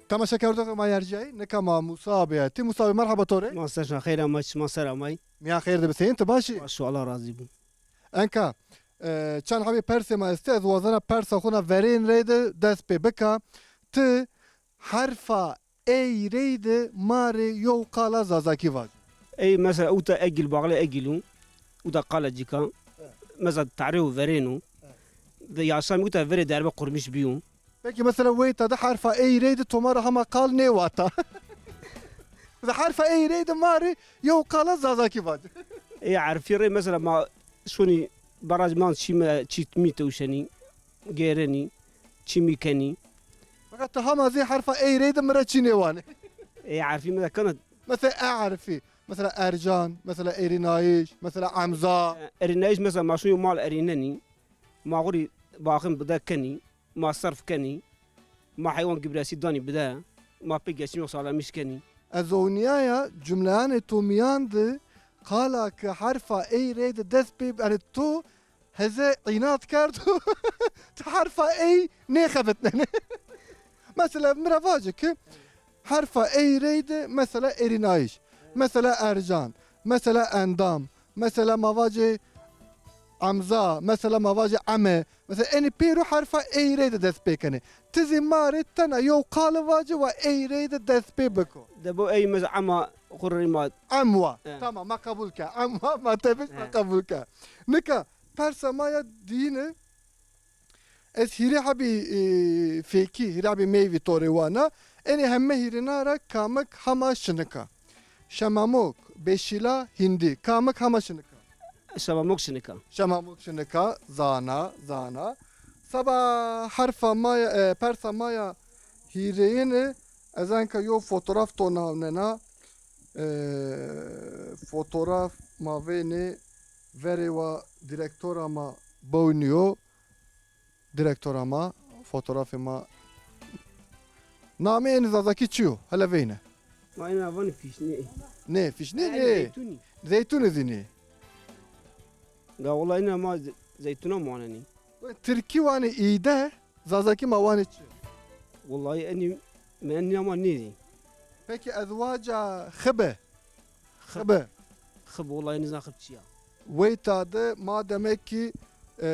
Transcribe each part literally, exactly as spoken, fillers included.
Temaşekerdoxê ma yercîyayî, nika ma Musa abi ya. Ti Musa abi, merheba to rê. Ma ser şima xeyr amay, şima ser amay. Miyan xeyr de bi, seyîn, ti baş î? Baş o, Allah razî bo. Enka, e, çend hebî persê ma estê, ez wazena persa xo na verên reyde dest pê bika. Ti herfa ey reyde ma rê yew qala zazakî vac. Ey mesela uta egil, bağlı egil o. Uta qala cîka. Evet. Mesela tarê û verên o. Evet. De yaşam uta verê derbe qurmîş bîyo. Peki mesela weyta de herfa ey reyde to ma ra hema qal nêwata. Mesela herfa ey reyde ma rê yew qala zazakî vac. Ey herfî rê mesela ma şonî baraj man çîme çît mî tewşenî, gêrenî, çîmî kenî. Fakat ti hema zî herfa ey reyde mi ra çî nêwanê. Ey herfî mi de kena. Mesela e herfî. Mesela ercan, mesela erînayîş, mesela emza. Erînayîş mesela ma şonî mal erînenî. Ma xo rê baxim bide kenî. Ma serf kenî, ma heywan gibresî danî bide, ma pê geçimî xo sağlamîş kenî. Ez ownîyaya cumleyanê to mîyan de qala ke herfa ey reyde dest pê, yanî to heze înat kerdo, ti herfa ey nêxebitnenê. Mesela mi ra vace ke herfa ey reyde mesela erînayîş, mesela ercan, mesela endam, mesela ma vacê emza, mesela ma vacê eme, mesela enî pêro herfa ey reyde dest pê kenê. Ti zî ma rê tena yew qali vace wa ey reyde dest pê biko. De bo ey mesela ema xo rê ma. Emwa. He. Tamam, ma qebul ke. Emwa ma tebij ma qebul ke. Nika persa ma ya diyine. Ez hîrê hebî, e, fêkî, hîrê hebî meyvî to rê wana. Enê heme hîrêna ra kamik hema şinik a? Şemamok, beşîla, hîndî. Kamik hema şinik a? Şemamok şinik a. Şemamok şinik a, zana, zana. Seba herfa ma ya, e, persa ma ya hîrêyine, ez enka yo fotograf to nawnena. E, fotograf ma vênê verê wa direktora ma bewnîyo. Direktora ma, fotografê ma. Namê enê zazakî çi yo? Hele veyne. Ma ena vanê fîşnê. Nê, fîşnê nê. Zeytûnî. Zeytûnî zî nê. Ya wela ena ma ze-, zeytûna manenî. Tirkî wanê îde, zazakî ma wanê çi? Wela enî mi enî ma nêzî. Peki ez waca xibe. Xibi. Xibi, wela nîzan xib çi ya. Weyta de ma demek ki, e,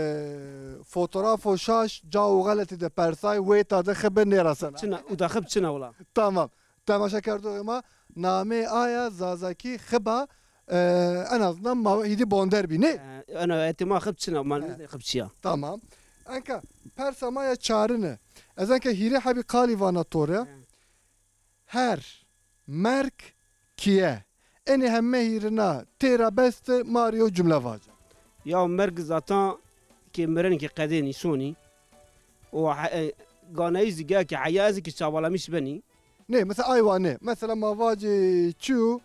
fotografo şaş, cao xeletî de persay, weyta de xibi nêresena. Çina, uda xib çina wela. Tamam. Temaşekerdoxê ma, namê aya zazakî xiba, e, en azından ma hîdî bonder bî, nê? E, ena etê ma xib çina, ma nêzanê xib çi ya. Tamam. Enka, persa ma ya çarine. Ez enka hîrê hebî qalî vana to rê. Her, merg, kiye. Enê heme hîrina têra beste, ma rê yew cumle vace. Ya merg zaten ke mirenî ke qedênî şonî. O he-, e, ganeyî zî gel ke heya ez ki çavalamîş benî. Nê, mesela ay wa nê. Mesela ma vacê çi yo?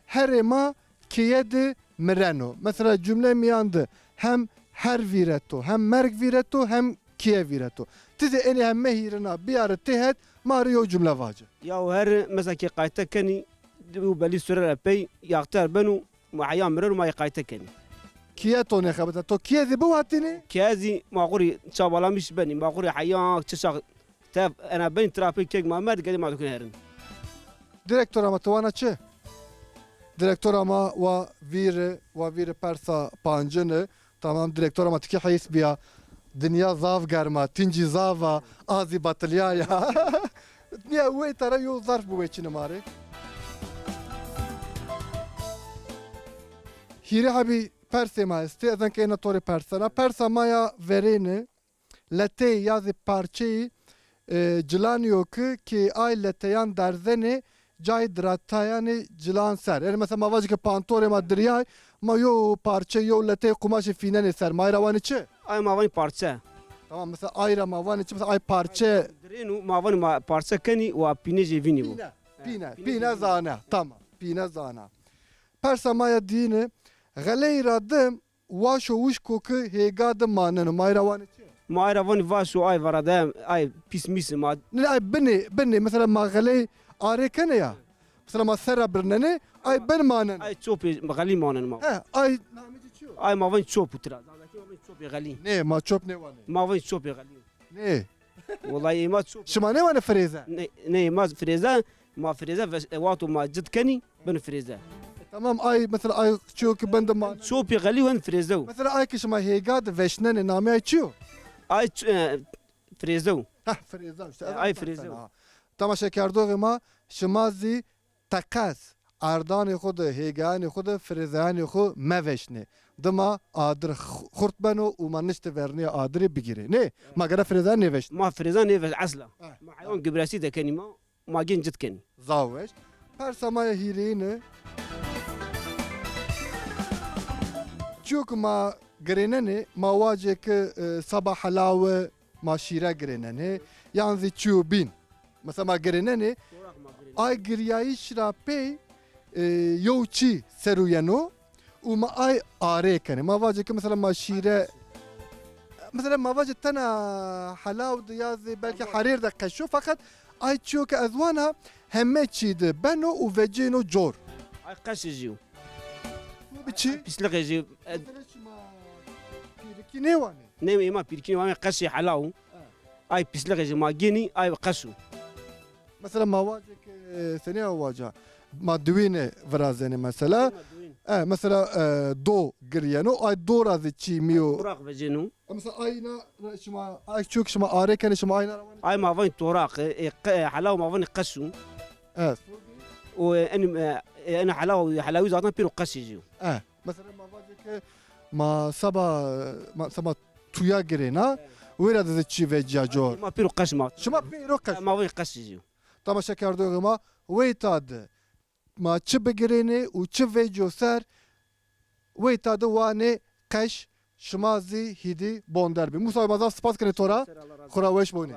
Herê ma keye de mireno. Mesela cumle mîyan de hem her vîreto, hem merg vîreto, hem kiye vîreto. Ti zî enê heme hîrina biyare têhet, ma rê yew cumle vace. Ya her mesela ke qayte kenî, û belî sure ra pey yaxter beno, ma heya mireno, ma yê qayte kenî. Kiye to nêxebite, to kiye zî biwatînê? Kiye zî ma xo rê çavalamîş benî, ma xo rê heya çi şax Tev ena benî tira pey kek ma merd gedê ma dikun herin. Direktora ma ti wana çi? Direktora ma wa vîri, wa vîri persa pancini. Tamam, direktora ma ti kî heys bîya. Dinya zaf germ a, tîncî zaf a, a zî batilyaya. Nîya weyta ra yew zarf biweçîne ma rê. Hîrê hebî persê ma estê, ez enka êna to rê persena. Persa ma ya verêne. Leteyî ya zî parçeyî, e, cilanî yo ki, ki ay leteyan derzenê cayê diratayanê cilan ser. Yanî mesela ma vajî ke pantorê ma diryay, ma yo parçe, yo leteyê qumaşî fînenê ser. Ma ay ra vanê çi? Ay ma vanî parçe. Tamam, mesela ay ra ma vanê çi? Mesela ay parçe. Dirên û ma vanî ma parçe kenî wa pînejê vînî bo. Pîne, pîne, pîne zana. Tamam, pîne zana. Persa ma ya diyine, xeleyî ra dim Waşo wişko ki hêga de maneno. Ma ay ra vanê çi? Ma ay ra vanî vaşo, ay vara de, ay pîs mîs ma. Nê, ay binê, binê. Mesela ma xeley arê kenê ya. Mesela ma ser ra birnenê, ay bin maneno. Ay çopê xelî maneno ma. He, ay namê ci çi yo? Ay ma vanî çop tira. Zazakî ma vanî çopê xelî. Nê, ma çop nêwanê. Ma vanî çopê xelî. Nê. Wellahî ê ma çop. Şima nêwanê firêze? Ne, ne, ê ma firêze, ma firêze ve-, e, wexto ma cit kenî, bin firêze. E, tamam, ay, mesela, ay çiyo ki bin de ma. Çopî xelî wen firêze o. Mesela, ay ki şima hêga de veşnenê, namê ay çiyo? Ay ç-, e, firêze o. Heh, firêze işte. E, ay firêze o. Temaşekerdoxê ma, şima zî teqez erdanê xo de, hêgeyanê xo de, firêzeyanê xo meveşnê. Dima adir x-, xurt beno û ma niştê vernîya adirê bigîrê. Nê, ma gere firêzeyan nêveşnê. Ma firêzeyan nêveş esla. Eh, ma heywan gübresî de kenî ma, ma gên cit kenî. Zaf weş. Persa ma ya hîrêyine. Çiyo ki ma girênenê, ma wacê ki, e, seba helawe, ma şîre girênenê, yan zî çiyo bîn. Mesela ma girênenê, ay girîyayîş ra pey, e, yew çî ser o yeno û ma ay arê kenê. Ma vacê ke mesela ma şîre, mesela ma vacê tena helaw de ya zî belkî herêr de qeşo, feqet ay çîyo ke ez wana heme çî de beno û vecêno cor. Ay qeşê jî yo. Bi çi? Pîslixê jî. Mesela şima pîrikî nêwanê? Nê, ê ma pîrikî nêwanê, qeşê helaw o. Ay pîslixê jî ma gênî, ay qeş o. Mesela ma vacê ke, e, senî ya waca, ma diwîne virazenê mesela. E, mesela, e, do girîyeno, ay do ra zî çî mîyo. Toraq vecêno. E, mesela ayna ra şima, ay çîyo ke şima arê kenê, şima ayna ra vanê. Ay ma vanê toraq, e, e, qe-, e, helaw ma vanê qeş o. Evet. O, e, en, e, e, en helaw, helawî zaten pêro qeşê jî yo. E, mesela ma vacê ke ma seba, ma seba tuya girêna, wêra de zî çî vecîya cor. Ma pêro qeş ma. Şima pêro qeş. Ma vê qeş jî. Temaşekerdoxê ma, weyta de ma çi bigirênê û çi vecîyo ser, weyta de wanê qeş, şima zî hîdî bonder bê. Musa, ma zaf spas kenê to ra. Xora weş bonê.